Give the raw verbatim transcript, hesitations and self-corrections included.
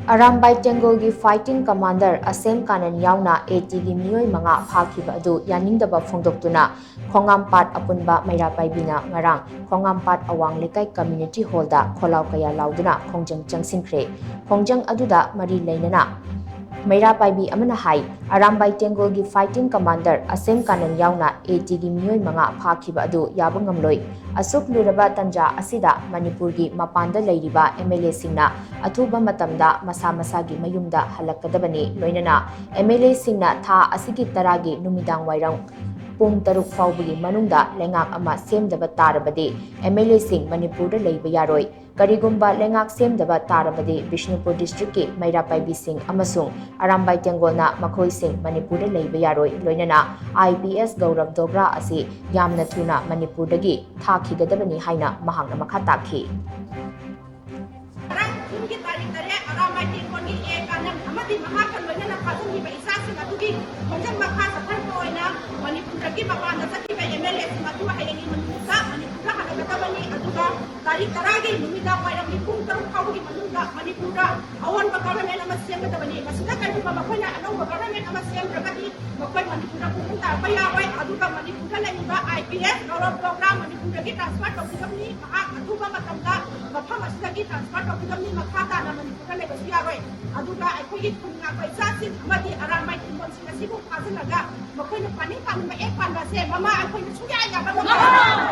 Arambai ꯇꯦꯡꯒꯣꯜꯒꯤ fighting commander ꯑꯁꯦꯝ Kanan ꯌꯥꯎꯅ AT ꯒꯤ ꯃꯤꯑꯣꯏ ꯃꯉꯥ ꯐꯥꯈꯤꯕ ꯑꯗꯨ ꯌꯥꯅꯤꯡꯗꯕ ꯐꯣꯡꯗꯣꯛꯇꯨꯅ ꯈꯣꯡꯉꯥꯝꯄꯥꯠ ꯑꯄꯨꯟꯕ ꯃꯩꯔꯥ ꯄꯥꯏꯕꯤꯅ ꯉꯔꯥꯡ ꯈꯣꯡꯉꯥꯝꯄꯥꯠ ꯑꯋꯥꯡ ꯂꯩꯀꯥꯏ community hall ꯗ ꯈꯣꯜꯂꯥꯎ ꯀꯌꯥ ꯂꯥꯎꯗꯨꯅ ꯈꯣꯡꯖꯪ ꯆꯪꯁꯤꯟꯈ꯭ꯔꯦ꯫ ꯈꯣꯡꯖꯪ ꯑꯗꯨꯗ ꯃꯔꯤ ꯂꯩꯅꯅ ꯃꯩꯔꯥ ꯄꯥꯏꯕꯤ ꯑꯃꯅ ꯍꯥꯏ, ꯑꯔꯥꯝꯕꯥꯏ ꯇꯦꯡꯒꯣꯜꯒꯤ fighting commander ꯑꯁꯦꯝ ꯀꯥꯅꯟ ꯌꯥꯎꯅ AT ꯒꯤ ꯃꯤꯑꯣꯏ ꯃꯉꯥ ꯐꯥꯈꯤꯕ ꯑꯗꯨ ꯌꯥꯕ ꯉꯝꯂꯣꯏ꯫ ꯑꯁꯨꯛ ꯂꯨꯔꯕ ꯇꯟꯖꯥ ꯑꯁꯤꯗ ꯃꯅꯤꯄꯨꯔꯒꯤ ꯃꯄꯥꯟꯗ ꯂꯩꯔꯤꯕ MLA ꯁꯤꯡꯅ ꯑꯊꯨꯕ ꯃꯇꯝꯗ ꯃꯁꯥ ꯃꯁꯥꯒꯤ ꯃꯌꯨꯝꯗ ꯍꯜꯂꯛꯀꯗꯕꯅꯤ꯫ ꯂꯣꯏꯅꯅ MLA ꯁꯤꯡꯅ ꯊꯥ ꯑꯁꯤꯒꯤ ꯇꯔꯥꯒꯤ ꯅꯨꯃꯤꯗꯥꯡ ꯋꯥꯏꯔꯝ ꯄꯨꯡ ꯇꯔꯨꯛ ꯐꯥꯎꯕꯒꯤ ꯃꯅꯨꯡꯗ ꯂꯩꯉꯥꯛ ꯑꯃ ꯁꯦꯝꯗꯕ ꯇꯥꯔꯕꯗꯤ MLA ꯁꯤꯡ ꯃꯅꯤꯄꯨꯔꯗ ꯂꯩꯕ ꯌꯥꯔꯣꯏ꯫ ꯀꯔꯤꯒꯨꯝꯕ ꯂꯩꯉꯥꯛ ꯁꯦꯝꯗꯕ ꯇꯥꯔꯕꯗꯤ ꯕꯤꯁꯅꯨꯄꯨꯔ district ꯀꯤ ꯃꯩꯔꯥ ꯄꯥꯏꯕꯤꯁꯤꯡ ꯑꯃꯁꯨꯡ ꯑꯔꯥꯝꯕꯥꯏ ꯇꯦꯡꯒꯣꯜꯅ ꯃꯈꯣꯏꯁꯤꯡ ꯃꯅꯤꯄꯨꯔꯗ ꯂꯩꯕ ꯌꯥꯔꯣꯏ꯫ ꯂꯣꯏꯅꯅ IPS ꯒꯧꯔꯕ ꯗꯣꯒ꯭ꯔꯥ ꯑꯁꯤ ꯌꯥꯝꯅ ꯊꯨꯅ ꯃꯅꯤꯄꯨꯔꯗꯒꯤ ꯊꯥꯈꯤꯒꯗꯕꯅꯤ ꯍꯥꯏꯅ ꯃꯍꯥꯛꯅ ꯃꯈꯥ ꯇꯥꯈꯤ꯫ ꯉꯔꯥꯡ ꯖꯨꯟꯒꯤ ꯇꯥꯔꯤꯛ ꯇꯔꯦꯠ ꯑꯔꯥꯝꯕꯥꯏ ꯇꯦꯡꯒꯣꯜꯒꯤ A ꯀꯥꯅꯟ ꯑꯃꯗꯤ ꯃꯍꯥꯛꯀ ꯂꯣꯏꯅꯅ ꯐꯥꯖꯤꯟꯈꯤꯕ ꯏꯆꯥꯁꯤꯡ ꯑꯗꯨꯒꯤ ꯈꯣꯡꯖꯪ ꯃꯈꯥ ꯆꯠꯊꯔꯛꯄ ꯑꯣꯏꯅ ꯃꯅꯤꯄꯨꯔꯗꯒꯤ ꯃꯄꯥꯟꯗ ꯆꯠꯈꯤꯕ MLA ꯁꯤꯡ ꯑꯗꯨ ꯍꯌꯦꯡꯒꯤ ꯃꯅꯨꯡꯗ ꯃꯅꯤꯄꯨꯔꯗ ꯍꯜꯂꯛꯀꯗꯕꯅꯤ꯫ ꯑꯗꯨꯒ ꯇꯥꯔꯤꯛ ꯇꯔꯥꯒꯤ ꯅꯨꯃꯤꯗꯥꯡ ꯋꯥꯏꯔꯝꯒꯤ ꯄꯨꯡ ꯇꯔꯨꯛ ꯐꯥꯎꯕꯒꯤ ꯃꯅꯨꯡꯗ ꯃꯅꯤꯄꯨꯔꯗ ꯑꯑꯣꯟꯕ government ꯑꯃ ꯁꯦꯝꯒꯗꯕꯅꯤ꯫ ꯃꯁꯤꯗ ꯀꯔꯤꯒꯨꯝꯕ ꯃꯈꯣꯏꯅ ꯑꯅꯧꯕ government ꯑꯃ ꯁꯦꯝꯗ꯭ꯔꯒꯗꯤ ꯃꯈꯣꯏ ꯃꯅꯤꯄꯨꯔꯗ ꯄꯨꯡ ꯇꯥꯔꯛꯄ ꯌꯥꯔꯣꯏ꯫ ꯑꯗꯨꯒ ꯃꯅꯤꯄꯨꯔꯗ ꯂꯩꯔꯤꯕ IPS ꯒꯧꯔꯕ ꯗꯣꯒ꯭ꯔꯥ ꯃꯅꯤꯄꯨꯔꯗꯒꯤ transfer ꯇꯧꯕꯤꯒꯗꯕꯅꯤ꯫ ꯃꯍꯥꯛ ꯑꯊꯨꯕ ꯃꯇꯝꯗ ꯃꯐꯝ ꯑꯁꯤꯗꯒꯤ transfer ꯇꯧꯕꯤꯒꯗꯕꯅꯤ꯫ ꯃꯈꯥ ꯇꯥꯅ ꯃꯅꯤꯄꯨꯔꯗ ꯂꯩꯕꯁꯨ ꯌꯥꯔꯣꯏ꯫ ꯑꯗꯨꯒ ꯑꯩꯈꯣꯏꯒꯤ ꯈꯨꯟ ꯉꯥꯛꯄ ꯏꯆꯥꯁꯤꯡ ꯑꯃꯗꯤ ꯑꯔꯥꯝꯕꯥꯏ ꯇꯦꯡꯒꯣꯜꯁꯤꯡ ꯑꯁꯤꯕꯨ ꯐꯥꯖꯤꯜꯂꯒ ꯃꯈꯣꯏꯅ ꯄꯥꯅꯤꯡ ꯄꯥꯅꯤꯡꯕ ꯑꯦꯛ ꯄꯥꯟꯕ ꯑꯁꯦ ꯃꯃꯥ ꯑꯩꯈꯣꯏꯅ ꯁꯨꯡꯌꯥ ꯌꯥꯕ ꯉꯝꯃꯔꯣꯏ꯫